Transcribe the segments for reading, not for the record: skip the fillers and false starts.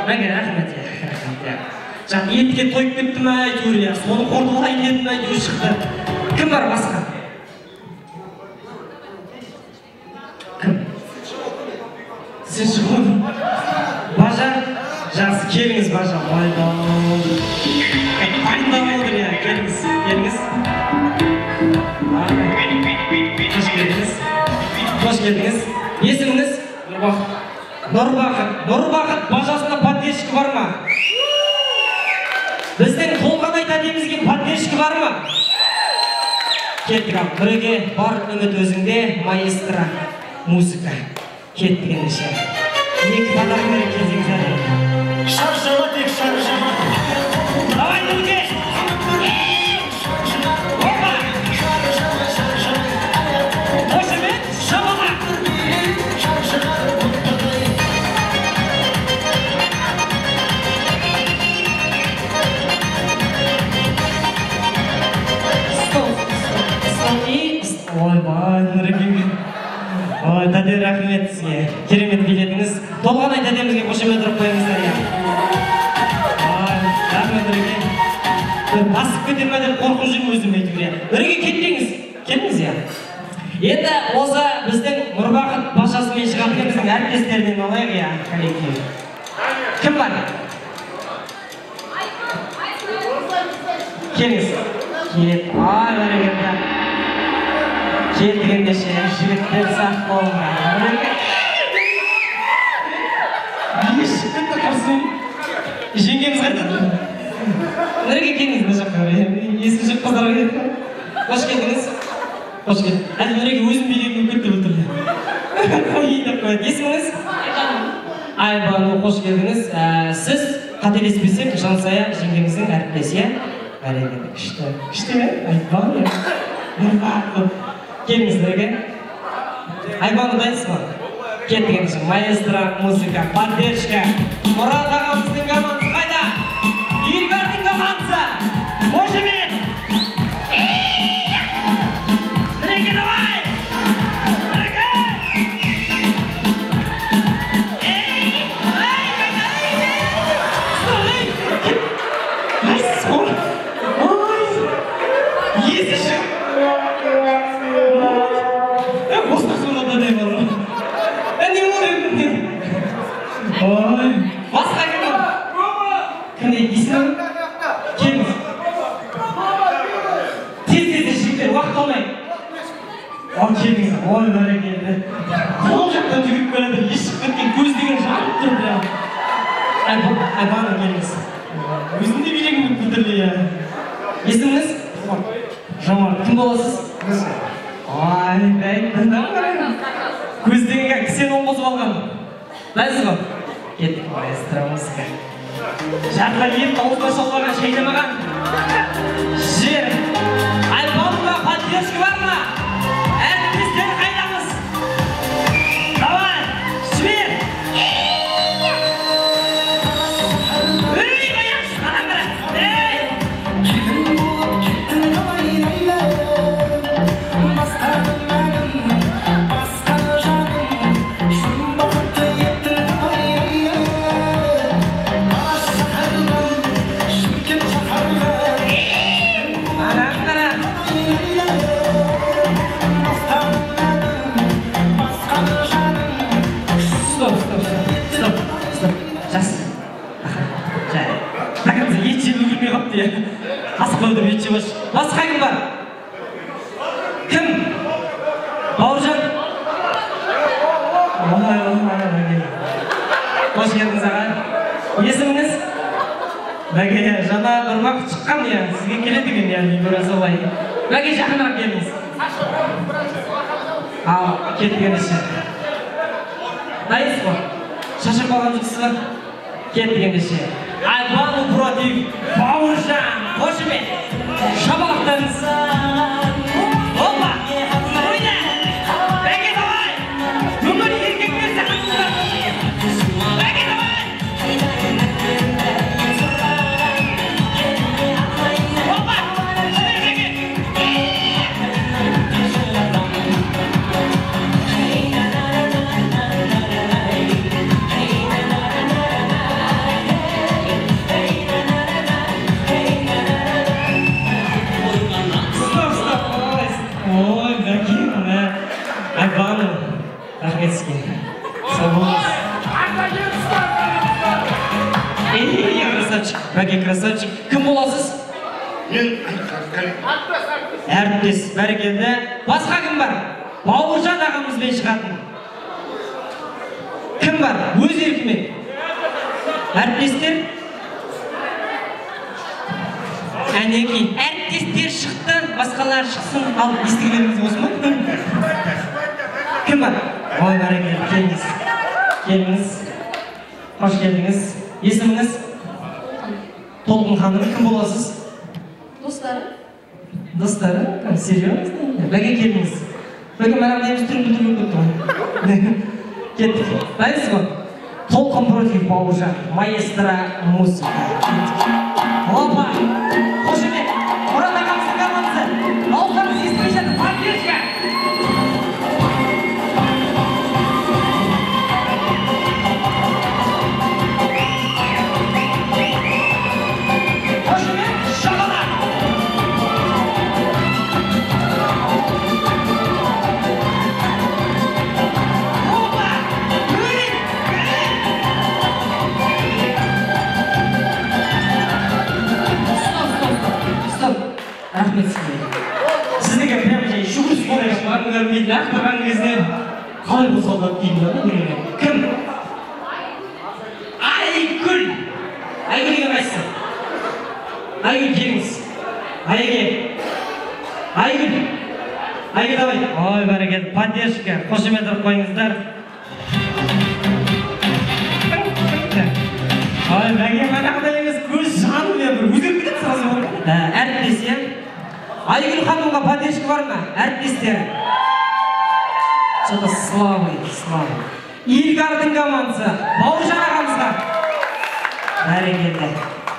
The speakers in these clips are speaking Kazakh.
Бәке, рахмет, рахмет. Жат етке тойып кетті ме әйтеуір, иә. Соны қорытылайын дедім әйтеуір шықты. Кім бар басқа? Кім? Сен шығу. Бажа, жақсы, келіңіз, Бажа. Ойбай. Дайындап отыр, иә. Келіңіз, келіңіз. Қош келдіңіз. Қош келдіңіз. Есіміңіз? Нұрбақыт. Нұрбақыт. Нұрбақыт бажасына поддержка бар ма? Біздің Толғанай тәтемізге поддержка бар ма? Кеттік ал. Нұреке, бар үміт өзіңде, маэстро музыка. Кеттік ендеше. Екі подарок беріп келсеңіз әне. Шаршама, тек шаршама. Давай, Нұреке! Опа! Қошемет, шапалақ! Стоп, стоп, стоп и ойбай, Нұреке. Ой, тәте, рахмет сізге. Керемет билетіңіз. Толғанай тәтемізге қошемет ұрып қойыңыздар, иә. Ой, рахмет, Нұреке. Басып кете ме деп қорқып жүрмін өзім әйтеуір, иә. Нұреке, кетпеңіз. Келіңіз, иә. Енді осы біздің Нұрбақыт бажасымен шығатын біздің әріптестерден алайық, иә, коллектив. Кім бар? Келіңіз. Кет. Ай, бәрекелді. Кеттік ендеше, жігіттер сақ болыңдар. Ешіп кетті құрсын. Жеңгеміз қайда? Нұреке, келіңіз мына жаққа. Есім жоқ қыздарға кетті. Қош келдіңіз. Қош келдіңіз. Әлі Нұреке өзім билегім келіп тұр. Қойын деп қояды. Есіміңіз? Айбану. Айбану, қош келдіңіз. Сіз қателеспесем, Жансая жеңгеміздің әріптесі, иә? Бәрекелді, күшті. Күшті ме? Айбану. Нұрбақыт. Келіңіз, Нұреке. Айбану, дайынсыз ба? Кеттік ендеше. Маэстро музыка, поддержка. Мұрат ағамыздың командасы қайда? Елбардың командасы. Қошемет! Нұреке, давай! Нұреке! Ей! Ай, ай, ай! Стоп, ей! Ай, сол! Ой! Есі шығып! Осылай сонда да не бар? Не болды? Ой! Басқа кім бар? Кім дейді? Есімі? Келіңіз. Тез, тез, тез, жігіттер, уақыт алмай. Ал, келіңіз. Ой, бәрекелді. Сол жақтан жүгіріп келеді, ес шығып кеткен, көз деген жанып тұр прям. Айбану, келіңіз. Өзім де билегім келіп тұр, иә. Есіміңіз? Жомарт. Кім боласыз? Ай, көз деген кісен оң қосып алған. Дайынсыз ба? Кеттік, маэстро музыка. Жартылай ет ауызға шалбаған, шайнамаған. Жер. Айбануға поддержка бар ма? Әріптестер қайдамыз? Давай, жібер. Ей, аяқ, ана қара. Ей! Келін болып кеттің қалай ләйлім, бастадың әнім, басқа жаным, шын бақытты еттің қалай ләйлім. Бас шаһардан Шымкент шаһарға, Ана қара. бастадың әнім, басқа жаным. Стоп, стоп, стоп, стоп, стоп. Жас. Жай. До конца ет жеп үлгермей қалыпты, иә. Асықпай отырып ет жеп алшы. Басқа кім бар? Кім? Бауыржан? Ой, ой, ой, ой. Қош келдіңіз, аға. Есіміңіз? Бәке, жаңа Нұрбақыт шыққан, иә. Сізге келеді екен, иә, бұйыра солай. Бәке, жақынырақ келіңіз. Ал, кеттік ендеше. Дайынсыз ба? Шаршап қалған жоқсыз ба? Кеттік ендеше. Айбану против Бауыржан. Қошемет. Шапалақтарыңыз. Опа! Ойна! Бәке, давай! Бүгін еркектер сахнасында. Бәке, давай! Опа! Жібер, Бәке! Рахмет сізге. Сау болыңыз. Ей, красавчик, бәке красавчик. Кім боласыз? Мен әріптес, бәрекелді. Басқа кім бар? Бауыржан ағамызбен шығатын. Кім бар? Өз еркімен. Әріптестер? Әнекей, әріптестер шықты, басқалар шықсын. Ал, естігілеріңіз осы ма? Кім бар? Ой, бәрекелді, келіңіз. Келіңіз. Қош келдіңіз. Есіміңіз? Толқын ханым, кім боласыз? Достары. Достары? Серьезно? Бәке келдіңіз. Бәке, мына түрін бүлдіріп кетті ғой. Кеттік. Дайынсыз ғой? Толқын против Бауыржан. Маэстро музыка. Кеттік. Опа! Қошемет! Мұрат ағамыздың командасы. Дауыстарыңыз естілмей жатыр. Поддержка! Қошемет, шапалақ! Опа! Үй! Стоп, стоп, стоп. Рахмет сізге. Сіздікі прям жай жүгіріс болайық, маған көрмейді, ақтырған кезде қалай қозғалады деймін да, немене. Кім? Айгүл! Айгүл деген қайсысы? Айгүл келіңіз. Айеке. Айгүл. Айгүл давай. Ой, бәрекелді. Поддержка. Қошемет ұрып қойыңыздар. Ой, бәке, манағыдай емес, көз жанып бір өзгеріп кетеді сразу. Әріптес, иә? Айгүл ханымға поддержка бар ма? Әріптестер. Что-то слабый, слабый. Ильгардың командасы. Бауыржан ағамызға. Бәрекелді.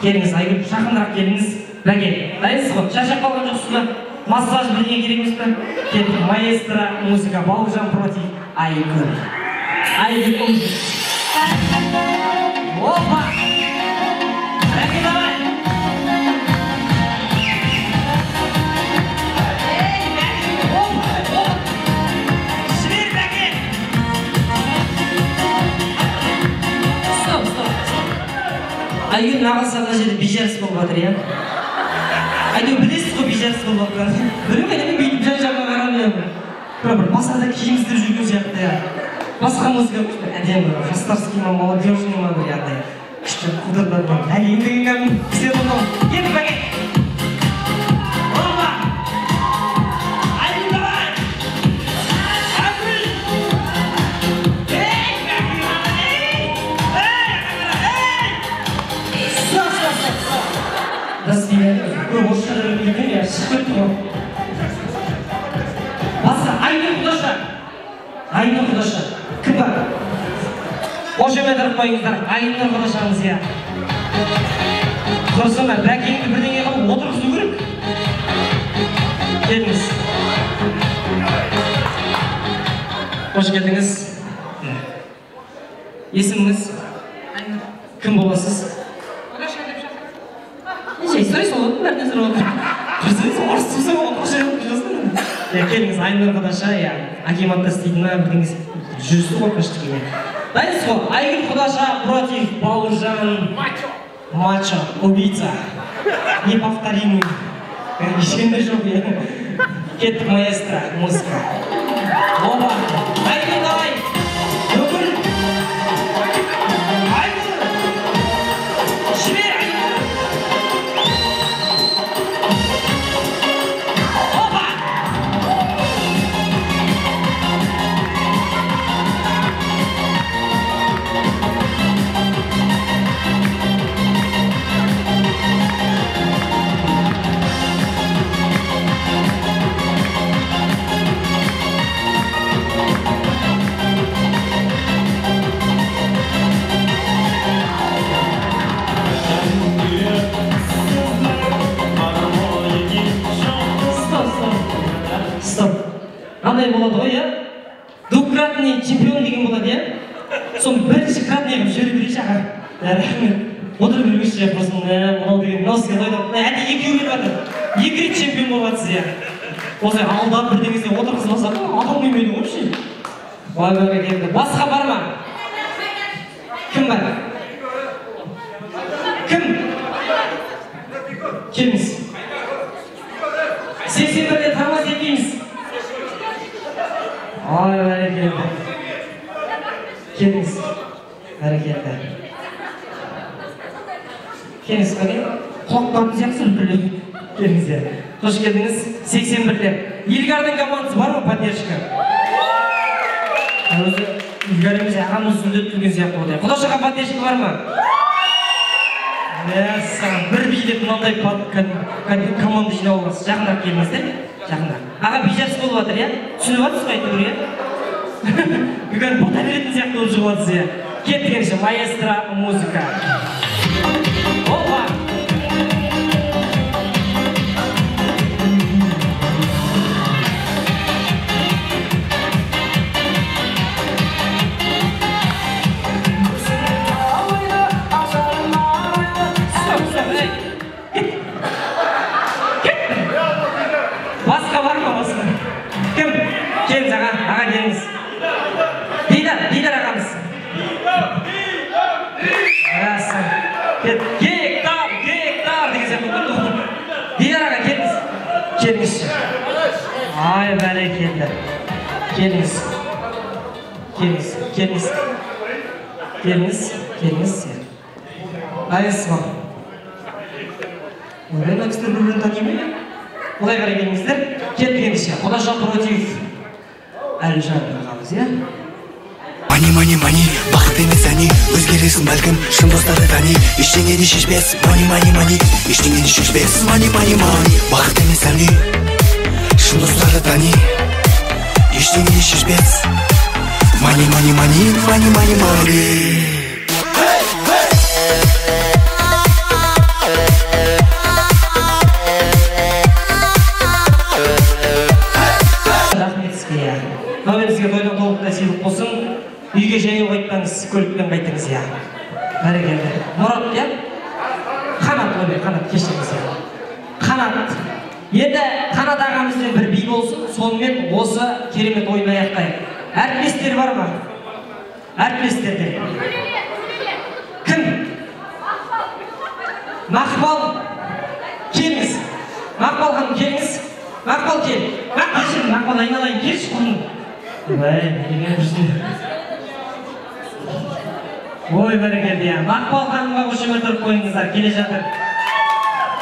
Келіңіз, Айгүл, жақынырақ келіңіз. Бәке, дайынсыз ғой? Шаршап қалған жоқсыз ба? Массаж бірдеңе керек емес пе? Кеттік. Маэстро музыка. Бауыржан против Айгүл. Айгүл ужас. Опа! Бәке, давай! Ей, Бәке! Опа! Опа! Жібер, Бәке! Стоп, стоп, стоп. Айгүл нағыз мына жерде би жарыс болып жатыр, иә? Әйтеуір білесіз ғой би жарыс болып жатқанын. Білмеймін, әйтеуір бүйтіп жан-жағыма қарамаймын. Бір базарда киім іздеп жүрген сияқты, иә. Басқа музыка қойшы, бір әдемі, жастарский ма, молодежный ма, бір андай күшті қудырлар бар. Әлем деген кәдімгі кісі мынау. Кеттік, бәке! Опа! Айгүл, давай! Айгүл! Ей, бәке, ей! Ей, ей! Стоп, стоп, стоп, стоп! До свидания. Көп орысша да білмеймін, иә, шығып кетті ғой. Басқа, Айнұр құдаша. Айнұр құдаша. Кім бар? Қошемет ұрып қойыңыздар. Айнұр құдашамыз, иә. Құрысын ба, бәкеңді бірдеңе қылып отырғызу керек. Келіңіз. Қош келдіңіз. Есіміңіз? Айнұр. Кім боласыз? Құдаша деп шақырады. Жай сұрай салып, бәріне сұрап отыр. Құрсын, орыс тұрса оған қошемет жазсын. Иә, келіңіз, Айнұр құдаша, иә. Акиматта істейтін ма, бірдеңе жүрісі қорқынышты екен. Дайынсыз ғой? Айгүл құдаша против Бауыржан. Мачо. Мачо, убийца. Неповторимый. Ешкімде жоқ, иә. Кеттік, маэстро, музыка. Опа! Айгүл, давай! Өкіл! Айгүл! Жібер, Айгүл! Опа! Стоп, стоп. Стоп. Андай болады ғой, иә? Двукратный чемпион деген болады, иә? Соны бірінші кратный қылып жібере берейінші, аға. Рахмет. Отыра беріңізші, құрсын, мынау деген, мынау сізге ұнайды. Мына әне екеуі келіп жатыр. Екі рет чемпион болып жатсыз, иә. Осылай алдап бірдеңесіне отырғызбаса, адам келмейді ғой вообще. Ой, бәрекелді. Басқа бар ма? Кім бар? Кім? Келіңіз. 81-де тормоз етпейміз. Ой, бәрекелді. Келіңіз. Бәрекелді. Келіңіз, қане. Құлақтарын сияқты үлпілеп. Келіңіздер. Қош келдіңіз. 81-лер. Ильгардың командасы бар ма, поддержка? Өзі Ильгар емес, ағамыз сүндет жүрген сияқты болды. Құдашаға поддержка бар ма? Мәссаған, бір билеп мынандай команда жинап алғансыз. Жақындап келіңіздер. Жақындап. Аға, би жақсы болып жатыр, иә? Түсініп жатсыз ба әйтеуір, иә? Бүгін бота беретін сияқты болып шығып жатсыз, иә? Кеттік ендеше, маэстро музыка. Опа! Стоп, ей! Кет! Кет! Басқа бар ма, басқа? Кім? Келіңіз, аға, аға келіңіз. Дидар, Дидар ағамыз. Мәссаған. Кет. Гектар, гектар деген сияқты болып кетті ғой. Дидар аға, келіңіз. Келіңізші. Ай, бәрекелді. Келіңіз. Келіңіз, келіңіз. Келіңіз, келіңіз. Дайынсыз ба? Ойбай, мына кісілер бір бірін тани ма? Былай қарай келіңіздер. Кеттік ендеше. Құдаша против Әлжан ағамыз, иә? Мани, мани, мани, бақыт емес әне, өзгересің бәлкім, шын достарды тани, ештеңе де шешпес. Мани, мани, мани, ештеңе де шешпес. Мани, мани, мани, бақыт емес әне, шын достарды тани, ештеңе де шешпес. Мани, мани, мани, мани, мани, мани. Рахмет сізге, иә. Мынау сізге тойдан толықтай сыйлық болсын. Үйге жаяу қайтпаңыз, көлікпен қайтыңыз, иә. Бәрекелді. Мұрат, иә? Қанат, ойбай, Қанат, кешіріңіз, иә. Қанат. Енді Қанат ағамызбен бір би болсын, сонымен осы керемет ойынды аяқтайық. Әріптестер бар ма? Әріптестерде. Кім? Мақпал. Келіңіз. Мақпал ханым, келіңіз. Мақпал, кел. Мақпал, Мақпал, айналайын, келші құлыным. Ой, деген күшті. Ой, бәрекелді, иә. Мақпал ханымға қошемет ұрып қойыңыздар, келе жатыр.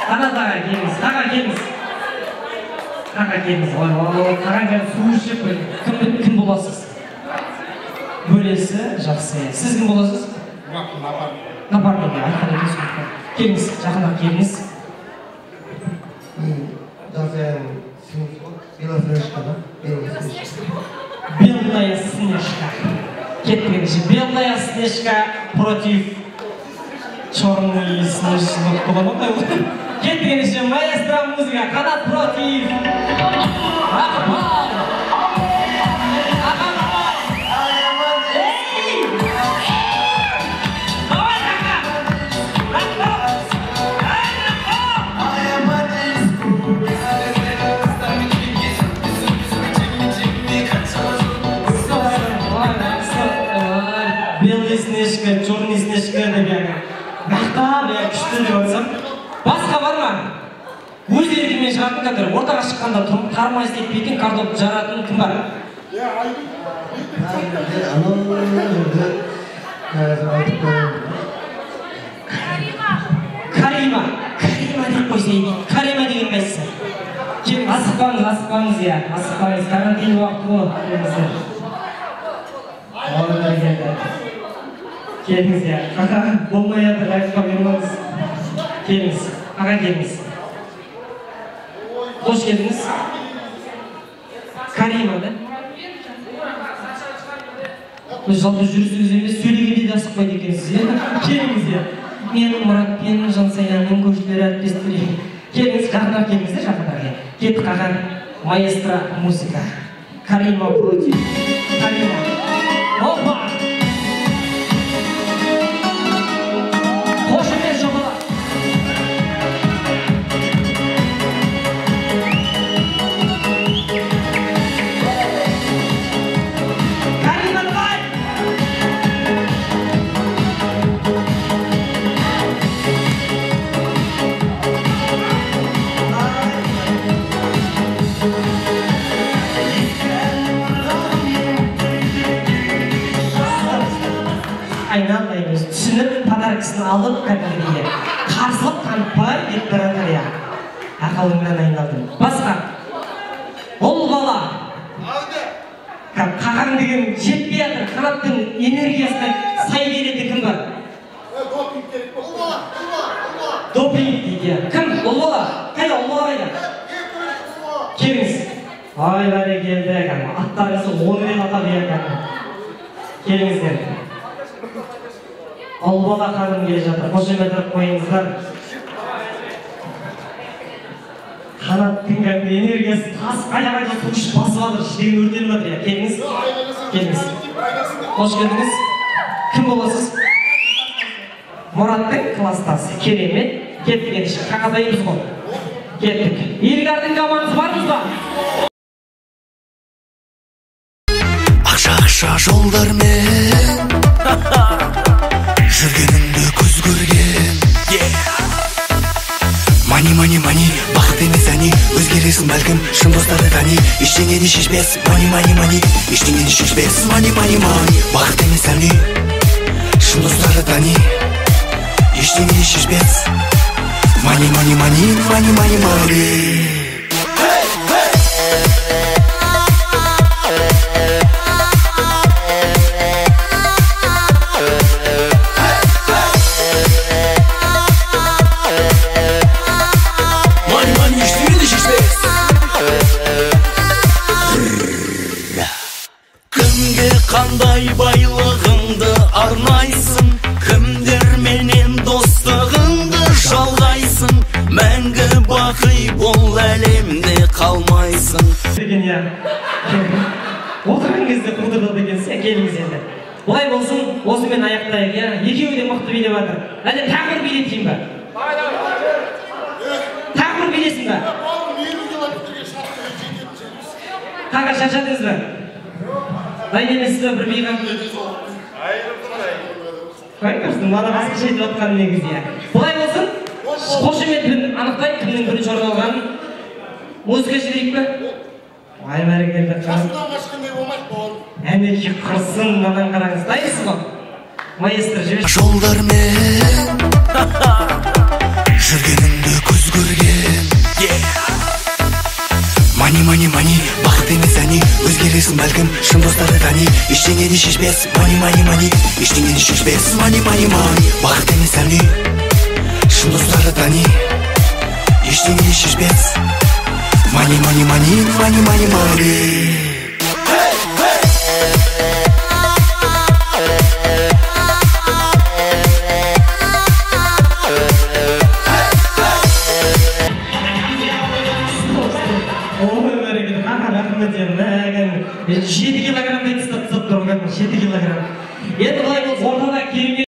Қанат аға, келіңіз. Аға, келіңіз. Аға, келіңіз. Ой, ой, аға, келіңіз. Су ішіп, кім боласыз? Бөлесі, жақсы. Сіз кім боласыз? Напарник. Айтқан екенсіз. Келіңіз, жақындап келіңіз. Белая снежка. Кеттік ендеше. Белая снежка против черный снежок болады ма? Кеттік ендеше, маэстро музыка. Қанат против Мақпал. Аға, ей! Давай, аға! Мақпал! Ай, Мақпал! Белый снежка, черный снежка деп яғни. Мақтап, иә, күшті деп жатсам. Басқа бар ма? Өз еркімен шығатын, который ортаға шыққанда тормоз етпейтін, картоп жаратын кім бар? Карима. Карима деп қойса дейді. Карима деген қайсысы? Келіңіз, асықпаңыз, асықпаңыз, иә, асықпаңыз. Карантин уақыты ғой, келіңіздер. Ой, бәрекелді. Келіңіз, иә. Аға, болмай жатыр, айтып бұйырмаңыз. Келіңіз, аға, келіңіз. Қош келдіңіз. Карима, да? Өз жалпы жүрісіңіз емес, сөйлегенде де асықпайды екенсіз, иә? Келіңіз, иә. Мен Мұратпен Жансаяның көршілері, әріптестері. Келіңіз, жақындап келіңіздер, жақындап. Кеттік, аға. Маэстро музыка. Карима против Карима. Опа! Қошемет жоғары. Карима! Подаркасын алып кәдімгідей қарсылық танытпай кетіп бара жатыр иә. Ақылыңнан айналдым. Басқа. Ұл бала. Қағаң деген жетпей жатыр. Қанаттың энергиясына сай келетін кім бар? Допинг дейді. Кім? Ұл бала. Қайда? Ұл бала қайда? Келіңіз. Ай, бәрекелді. Аттарыңызды 10 рет атап иә кәдімгі. Келіңіздер. Ұл бала ханым келе жатыр. Қошемет ұрып қойыңыздар. Қанаттың кәдімгі энергиясы тасып қайда-қайда су ішіп басып жатыр. Іштеген өртеніп жатыр иә. Келіңіз. Келіңіз. Қош келдіңіз. Кім боласыз? Мұраттың класстасы. Керемет. Кеттік ендеше. Қағазайымыз ғой. Кеттік. Елгардың командасы бармыз ба? Ақша-ақша жолдармен жүргеніңді көз көрген. Мани, мани, мани, бақыт емес әни, өзгересің бәлкім, шын достары тани, ештеңе де шешпес. Мани, мани, мани, ештеңе де шешпес. Мани, мани, мани, бақыт емес әни, шын достары тани, ештеңе де шешпес. Мани, мани, мани, мани, мани, мани. Қандай байлығыңды арнайсың, кімдерменен достығыңды жалғайсың, мәңгі бақи бұл әлемде қалмайсың. Деген иә. Отырған кезде қудыртады екенсіз, келіңіз енді. Олай болсын, осымен аяқтайық, иә. Екеуі де мықты билеп жатыр. Әлде тағы бір билетейін ба? Тағы бір билесің ба? Қаға шаршадыңыз ба? Дайын емессіз бе бір биға? Қой, мана басқаша айтып жатқан негізі иә. Бұлай болсын, қошеметпен анықтайық кімнің бірінші орын алғанын. Музыка жіберейік пе? Ай, бәрекелді. Қашудан қашқандай болмайды, бауырым. Әнеки құрсын, мынаны қараңыз. Дайынсыз ғой? Маэстро, жіберші. Жолдармен жүргеніңді көз көрген. Мани, мани, мани, бақыт емес әни, өзгересің бәлкім, шын достары тани, ештеңе де шешпес. Мани, мани, мани, ештеңе де шешпес. Мани, мани, мани, бақыт емес әни, шын достары тани, ештеңе де шешпес. Мани, мани, мани, мани, мани, мани. Рахмет, 7 килограммдай тастап тұр, 7 килограмм. Енді